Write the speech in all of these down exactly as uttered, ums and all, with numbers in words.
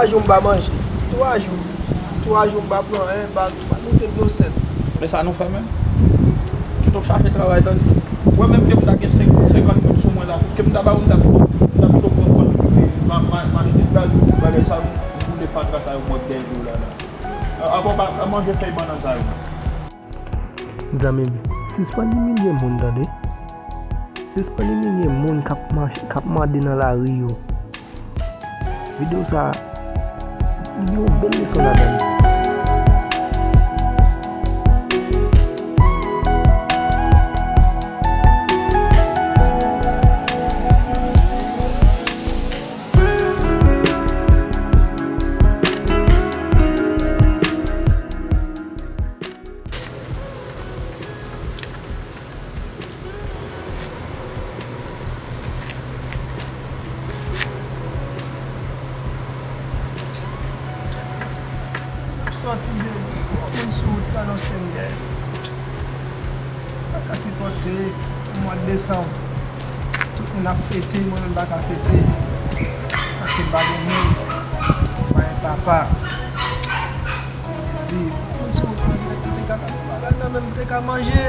Twa jou m pa manje. Twa jou. Twa jou m pa pran anyen, m pa, m pa mete dlo sèl. Men sa nou fè menm? Kite w chache travay, tande. Ou wè menm ke m ta gen senk, senkant goud sou mwen la, ke m ta ba ou, m ta pito, m ta pito pran kòd, m a, m a, m achte gaz, bagay sa, m boule fatra sa yo, m wè k dèyè do la la. Ankò pa manje fèy bannann sa yo. Zanmi m, sispann imilye moun, tande. Sispann imilye moun k ap mache, k ap mande nan lari yo. Videyo sa a, li gen yon bèl leson ladan l. Sòti Jezi, yon moun sou wout la non Senyè. Pa ka sipòte mwa desanm. Tout moun ap fete, mwen menm pa ka fete. Paske m pa gen moun, m pa gen papa. Si moun sou wout mwen, m te ka fè bagay nan men m te ka manje.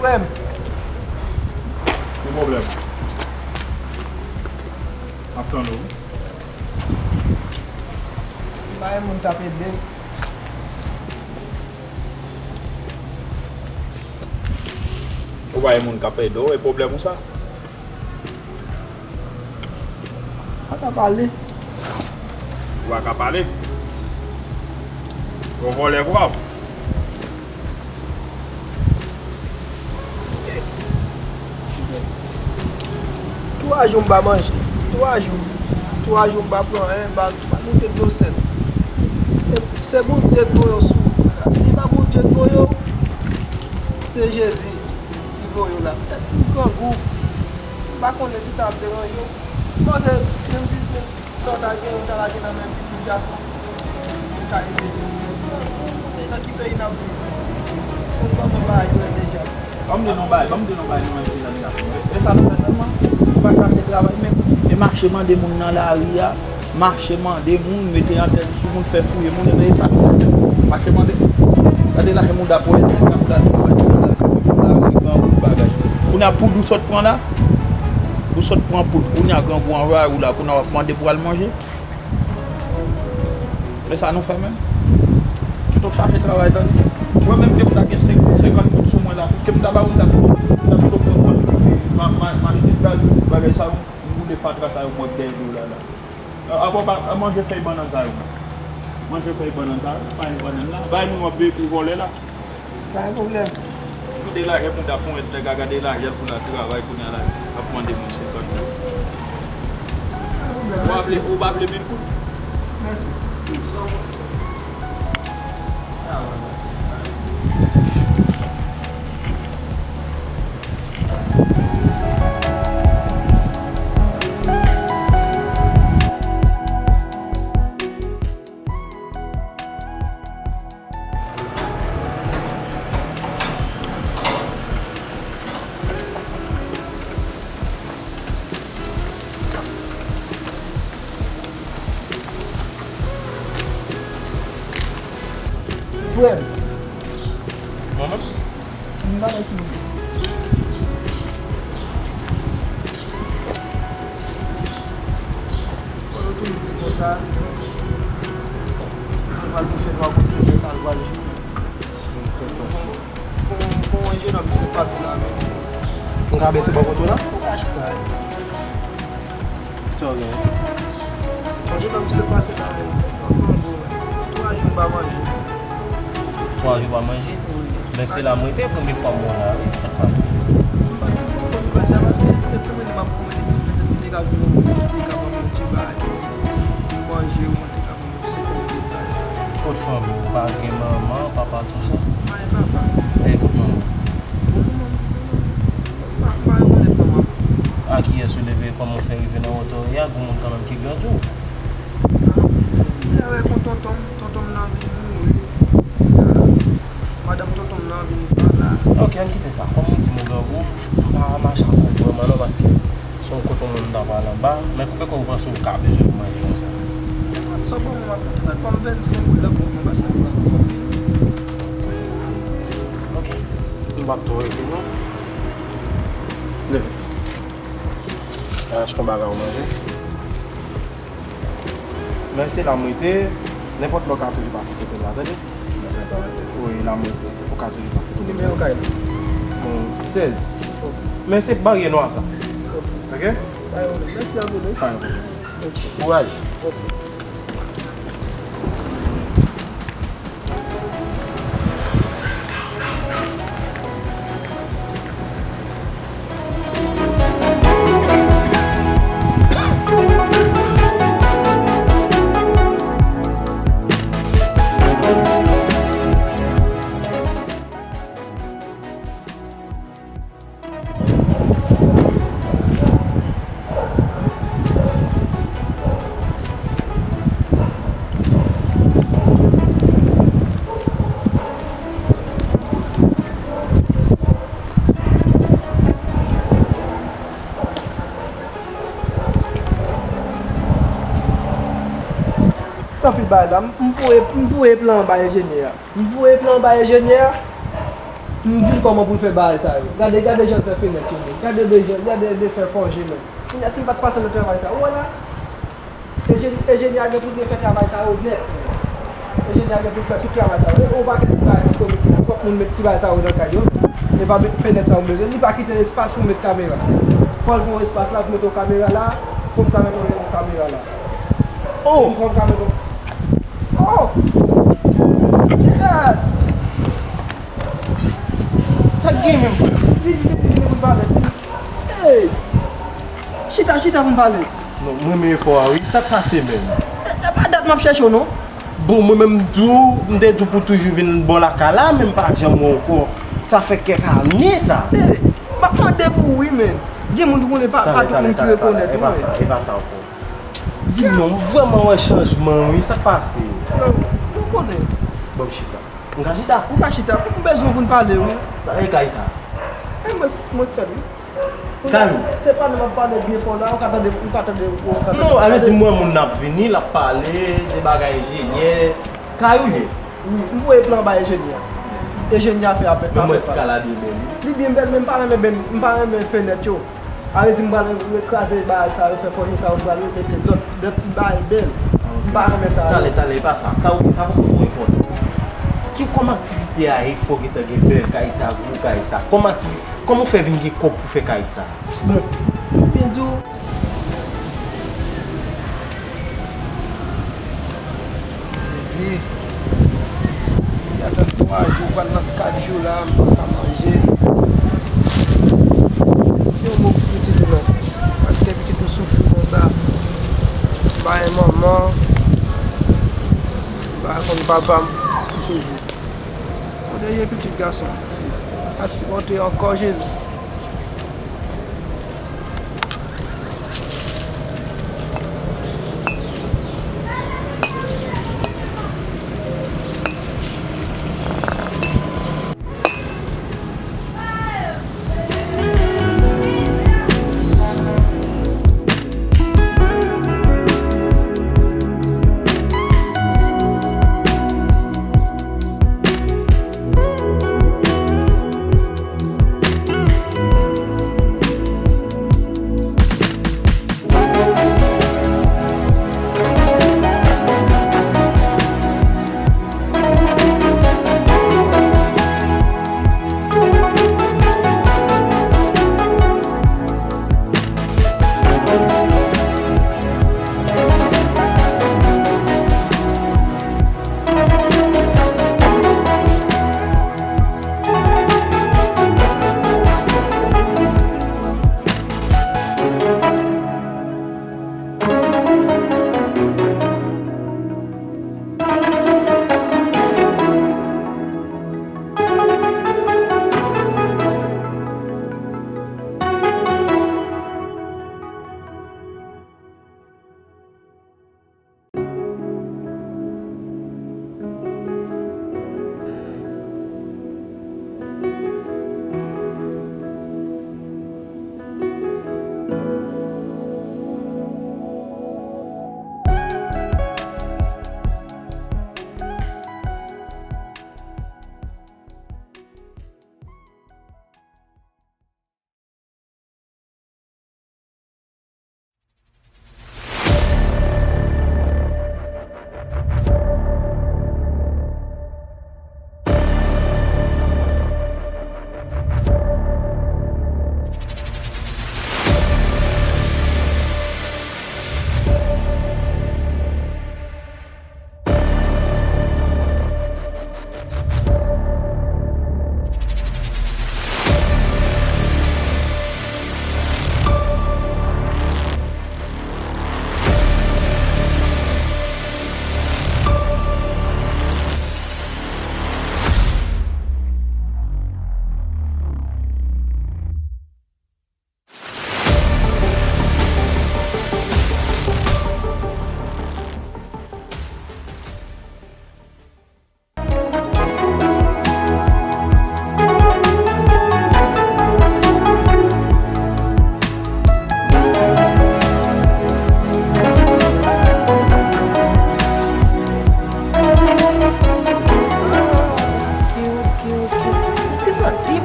Frè m. Ki pwoblèm? M ap tann ou. M pa gen moun k ap ede m. Ou pa gen moun k ap ede w, e pwoblèm ou sa? Pa ka pale. Ou pa ka pale? Ou vòlè vwa w? Twa jou m pa manje. Twa jou. Twa jou m pa pran anyen, m pa, m pa mete dlo sèl. Se, se Bondye k voye w sou wout mwen la. Si se pa Bondye k voye w, se Jezi ki voye w la. Petèt m grangou. M pa konnen si sa ap deranje w. M panse, menm si, menm si sa w ta gen, ou ta lage nan men pitit gason, ou ta ede. Ou konnen nan ki peyi n ap viv. Ou kòman bagay yo ye deja. Ban m di nou bagay, ban m di nou bagay, nou menm ti jèn gason. E sa nou fè sèlman. Nou pa chache travay menm. E mache mande moun nan lari a. Mache mande moun, mete antèn sou moun, fè fouye moun, ebyen e sa nou fè. Mache mande. Gade lajan mouda pou èd, nèg la pou la travay, pou la kanpe, pou la ri, grangou, bagay. Kounye a poud ou sot pran la, ou sot pran poud, kounye a grangou anvayi w la, kounye a w ap mande pou al manje. E sa nou fè menm? Kite w chache travay, tande. Ou wè menm ke m ta gen senk, senkant goud sou mwen la, ke m ta ba ou, m ta pito, m ta pito pran kòd, m a, m a, m achte gaz, bagay sa yo, m boule fatra sa yo, m wè k dèyè do la la. Ankò pa manje fèy bannann sa yo. Manje fèy bannann sa yo, pa yon bannann la. Bay moun w ap veye pou vòlè la. Pa gen pwoblèm. Gade lajè mouda ponyèt nèg la, gade lajè l pou l al travay kounye a la. L ap mande moun senkant goud. Pa gen pwoblèm, mèsi. Ou pa vle, ou pa vle mil goud? Mèsi. Frè m. Mwen menm? Vin ba mwen silvouplè. Kò yo tou di konsa, nou pral bouche nou a konn se lè sa l pral jwe. Bon, bon, yon jenòm ki sot pase la menm. M ka bese bò kote w la? Ou ka chita. Sa w gen? Bon, jenòm ki sot pase la menm. Twa jou m pa manje. Twa jou pa manje? Wi. Men se la m rete, premye fwa m wè w la, wi, sa k pase? M pa t konn konn sa paske depi mwen di m ap kòmanse, petèt m te ka jwenn yon moun ki te ka ban mwen yon ti bagay pou manje, ou mwen te ka ban mwen yon senkant goud bagay sa. Kot fanmi w? Pa gen manman, papa, tousa? Pa gen papa. E kot manman? Kiyès ou leve, kòman w fè rive nan wotè w ye a, gen moun kanmenm ki grandi w. Mwen wè kon tonton m, tonton m nan vin mouri. Madanm tonton m nan vin pa la. Ok, ann kite sa. Kòm ou di m ou grangou, m pa mache ak ou vrèman non, paske se yon kote moun ta pral anba, men koupe kò w panse w ka bezwen pou manje konsa. Sa w ban mwen, m ap mete nan kò m vennsenk goud la pou mwen, paske m pa konprann. Ok. M p ap twò rete non. Leve. Al achte yon bagay ou manje. Men se la m rete, nenpòt lè w ka toujou pase kote m la, tande? Wi, la m rete. Ou ka toujou pase kote m. Nimewo kay la? Bon, sèz. Ok. Men se baryè nwa sa. Ok. Ok? Pa gen pwoblèm. Mèsi anpil, wi. Pa gen pwoblèm. Ok. Kouraj. Ok. Anpil bagay la, m, m voye, m voye plan an bay enjenyè a. M voye plan an bay enjenyè a. M di l kòman pou l fè bagay sa yo. Gade, gade jan l fè fenèt yo, men. Gade de jan, gade de fè fòje, men. Kounya, si m pa t pase nan travay sa, ou wè la? Enje-, enjenyè a gen pou l gen fè travay sa yo nèt, men. Enjenyè a gen pou l fè tout travay sa yo. E yon pakèt ti bagay, ti komik, twòp moun met ti bagay sa yo nan kay yo. E pa met fenèt sa yo bezwen. Li pa kite espas pou met kamera. Fò l fè yon espas la pou mete yon kamera la. Pou m ka mete yon kamera la. Oh! Pou m ka mete yon Oh! Gad! Sa k gen menm, frè? Vini, vini, vini pou n pale, vini. Hey! Chita, chita pou n pale. Non, m renmen efò a, wi. Sa k pase menm? E, e pa dat m ap chèche w, non. Bon, mwen menm, m di w, m te di w pou toujou vin bò lakay la, men m pa janm wè w ankò. Sa fè kèk ane, sa. Hey! M ap mande pou ou, wi, men. Gen moun ou konnen, pa, pa tout moun ki rekonèt ou, men. E pa sa, e pa sa ankò. Di non, m vrèman wè chanjman, wi. Sa k pase? Yo, ou konnen. Ban m chita. M ka chita? Ou ka chita. M bezwen pou n pale, wi. E kay sa? E mwen, mwen k fè l, wi. Kay ou? Se pa nan m ap pale byen fò la, ou ka tande, ou ka tande, ou ka tande. Non, ale di m wè moun nan ap vini, l ap pale de bagay enjenyè. Kay ou ye? Wi, m voye plan bay enjenyè a. Enjenyè a fè apèl. Men m wè ti kay la byen bèl, wi. Li byen bèl, men m pa renmen bèl, m pa renmen fenèt yo. A vle di m pral rekraze bagay sa yo, fè fòje sa yo, m pral remete lòt, lòt ti bagay bèl. M pa renmen sa yo. Talè, talè, e pa sa. Sa ou di, sa poko twò enpòtan. Ki kòm aktivite a e fò gentan gen bèl kay sa, gwo kay sa? Kòm aktivi-, kòman w fè vin gen kòb pou fè kay sa? Bon, pou byen di w, Jezi. Deja fè twa jou, pral nan kat jou la, m pa ka manje. Di yon mo pou pitit ou non. Paske pitit ou soufri konsa. M pa gen manman. M pa konn papa m. Jezi. Pwoteje pitit gason m. Jezi. Pa sipòte ankò, Jezi.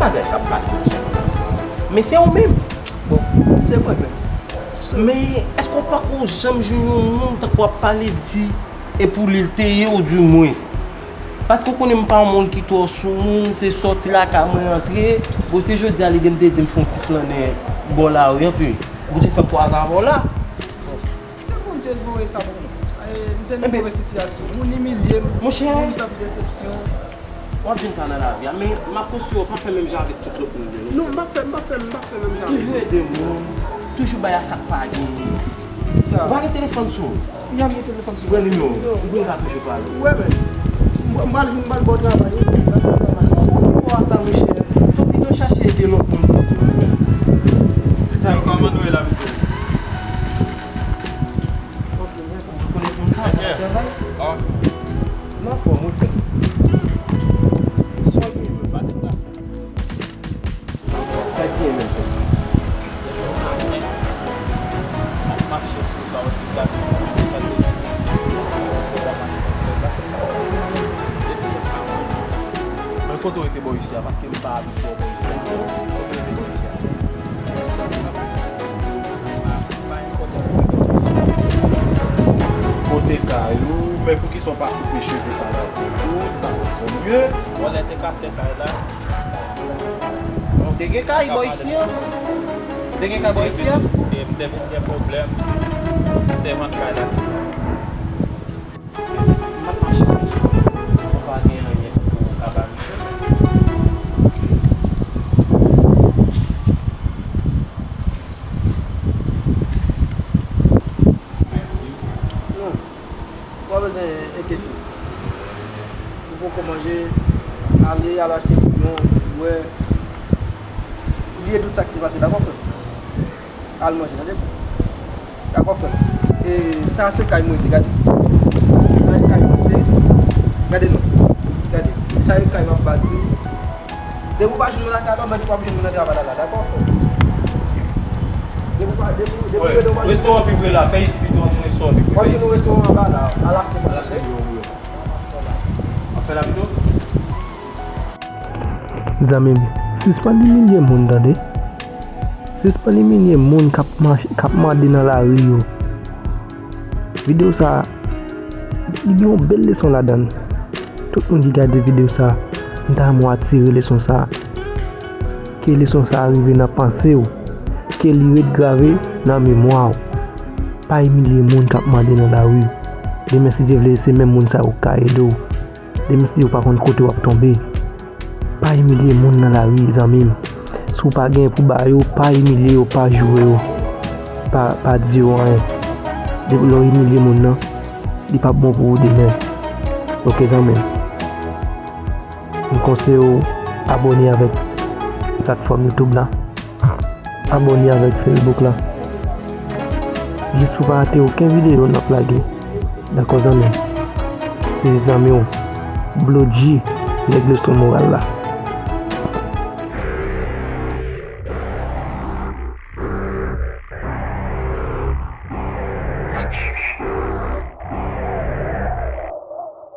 Bagay sa ap pale nan sou. Men se ou menm. Bon, se mwen menm. Men èske w pako janm jwenn yon moun tankou w ap pale di e pou li l te ye oudimwens? Paske w konnen m pa yon moun ki twò sou moun, se sòti lakay mwen antre. Bon, se jodi a lide m te di m fè yon ti flannen bò lari an, pi Bondye fè m kwaze avè w la. Se Bondye ki voye sa pou mwen. E, m te nan move sitiyasyon. Moun imilye m, monchè, moun fè m desepsyon. W ap jwenn sa nan lavi a, men m ap konseye w pa fè menm jan avèk tout lòt moun yo, non. Non, m pa fè, m pa fè, m pa fè menm jan avèk yo. Toujou ede moun, toujou bay a sa k pa genyen. Ou pa gen telefòn sou ou? Ya, m gen telefòn sou mwen. Pran nimewo m. Ou vin ka toujou pale. Wè, men. M pral, m pral ba w travay, wi. M pral ba w travay. Ou pa sa, monchè. Fò pito chache ede lòt moun pito. Sa yo kòman nou ye la, mesye? Ok, mèsi. Ou rekonèt moun sa, sa travay? M anfòm, wi, frè. Sa w gen? Sa k gen menm, frè? Depi yon maten, m ap mache sou wout la, wè se gade, gade. Men kote w rete bò isi a, paske m pa abitye w bò isi a. Kote w rete bò isi a? Kote kay ou, men poukisa w pa koupe cheve sa nan kou tou, ta konn mye. Vòlè te kase kay la. Te gen kay bò isi an? Te gen kay bò isi an? E m te vin gen pwoblèm. M te vann kay la ti. M ap mache sou ou pa gen anyen pou w ka ba m. Mèsi. Non. Ou pa bezwen enkyete w. Ou poko manje, ale, al achte bouyon, bwè. Bliye tout sa k te pase, dakò, frè m? Al manje, tande? Dakò, frè m. E sa se kay mwen te, gade. Sa se kay mwen te. Gade non. Gade. Sa se kay m ap bati. Depi w pa jwenn mwen lakay la, w mèt w ap jwenn mwen nan travay la, la, dakò, frè m? Depi w pa, depi, depi w devan. Restoran pi pre la, fè isi pito, w ap jwenn restoran pi pre. W ap jwenn yon restoran anba la, al achte manje. Al achte bouyon, bouyon. W ap fè la pito? Zanmi m, sispann imilye moun, tande. Sispann imilye moun k ap mache, k ap mande nan lari yo. Videyo sa a, li gen yon bèl leson ladan l. Tout moun ki gade videyo sa a, m ta renmen w atire leson sa a. Ke leson sa a rive nan panse w. Ke li ret grave nan memwa w. Pa imilye moun k ap mande nan lari. Demen, si Dye vle, se menm moun sa yo k ka ede w. Demen, si w pa konn kote w ap tonbe, pa imilye moun nan lari, zanmi m. Si w pa gen pou ba yo, pa imilye yo, pa joure yo, pa, pa di yo anyen. Depi lè w imilye moun nan, li p ap bon pou ou demen. Oke, zanmi m. M konseye w abòne avèk platfòm YouTube la. Abòne avèk Facebook la. Jis pou pa rate okenn videyo n ap lage. Dakò, zanmi m? Se zanmi w, Blodji, nèg leson moral la.